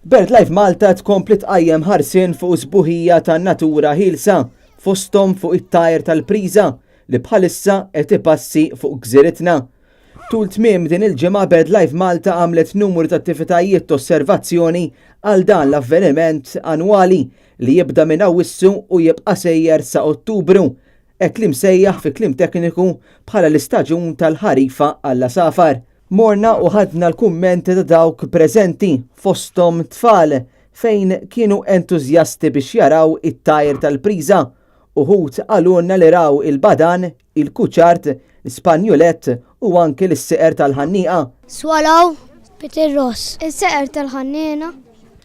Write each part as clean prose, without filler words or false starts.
BirdLife Malta tkompli tqajjem ħarsien fuq sbuħija tan-natura ħielsa, fosthom fuq it-tajr tal-priża li bħalissa qed ipassi fuq gżiritna. Tul tmiem din il-ġimgħa BirdLife Malta għamlet numru ta' attivitajiet t'osservazzjoni għal dan l-avveniment annwali li jibda minn Awwissu u jibqa' sejjer sa Ottubru, hekk li msejjaħ fi kliem tekniku bħala l-istaġun tal-ħarifa għall-għasafar. Morna u ħadna l-kummenti ta' dawk preżenti, fosthom tfal, fejn kienu entużjasti biex jaraw it-tajr tal-priża. Uħud qalulna li raw il-badan, il-kuċart, l-ispanjulett u anki lis-seqer tal-ħannieqa. Swallow, Peter Ross. Is-seqer tal-ħanniena.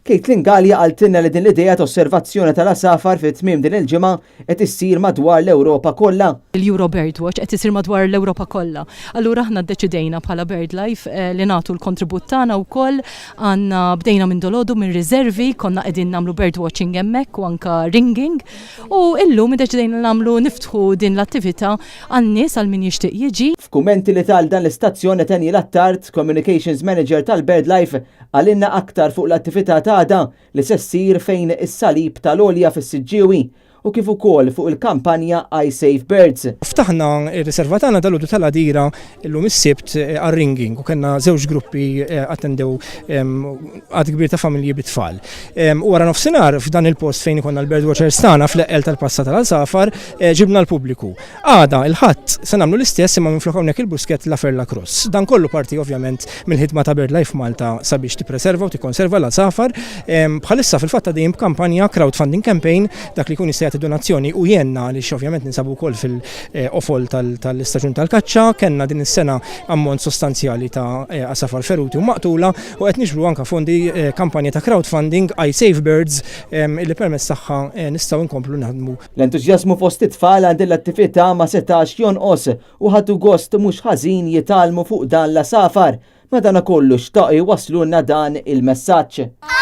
Caitlin Galea qaltilna li din l-idea ta' osservazzjoni tal-għasafar fi tmiem din il-ġimgħa qed issir madwar l-Ewropa kollha. Il-Euro Birdwatch qed isir madwar l-Ewropa kollha. Allura aħna ddeċidejna bħala BirdLife eh, li nagħtu l-kontribut tagħna wkoll għandna bdejna minn dolodu minn riservi, konna qegħdin nagħmlu birdwatching hemmhekk u anka ringing. U illum iddeċidejna nagħmlu niftħu din l-attività għan-nies għal min jixtieq jiġi. F'kummenti li ta lil dan l-istazzjon Nathaniel Attard, Communications Manager tal-BirdLife, qalilna aktar fuq l-attività ta' għada li se ssir fejn is-salib tal-Għolja fis-Siġġiewi u kif ukoll fuq il-kampanja I Save Birds. Ftaħna r-riserva tagħna dalgħodu tal-Għadira illum is-Sibt għar-ringing u kellna żewġ gruppi attendew għadd kbir ta' familji bit-tfal. U wara nofsinhar f'dan il-post fejn ikollna l-bird watchers tagħna fl-eqqel tal-passa tal-għasafar ġibna l-pubbliku. Għada, il-Ħadd, se nagħmlu l-istess imma minflok hawnhekk il-Buskett La Ferla Cross. Dan kollu parti ovvjament mill-ħidma ta' BirdLife Malta sabiex tippreserva u tikkonserva l-għasafar. Bħalissa fil-fatt għaddejjin b'kampanja crowdfunding campaign dak li jkun jista' jagħti donazzjoni u jgħinna għaliex ovvjament ninsabu wkoll fil-qofol tal-istaġun tal-kaċċa. Kellna din is-sena ammont sostanzjali ta' għasafar feruti u maqtula u qed niġbru anke fondi kampanja ta' crowdfunding I Save Birds illi permezz tagħha nistgħu nkomplu naħdmu. L-entużjażmu fost it-tfal għal din l-attività ma setax jonqos u ħadu gost mhux ħażin jitgħallmu fuq dan l-għasafar. Madanakollu xtaqu jwasslulna dan il-messaġġ.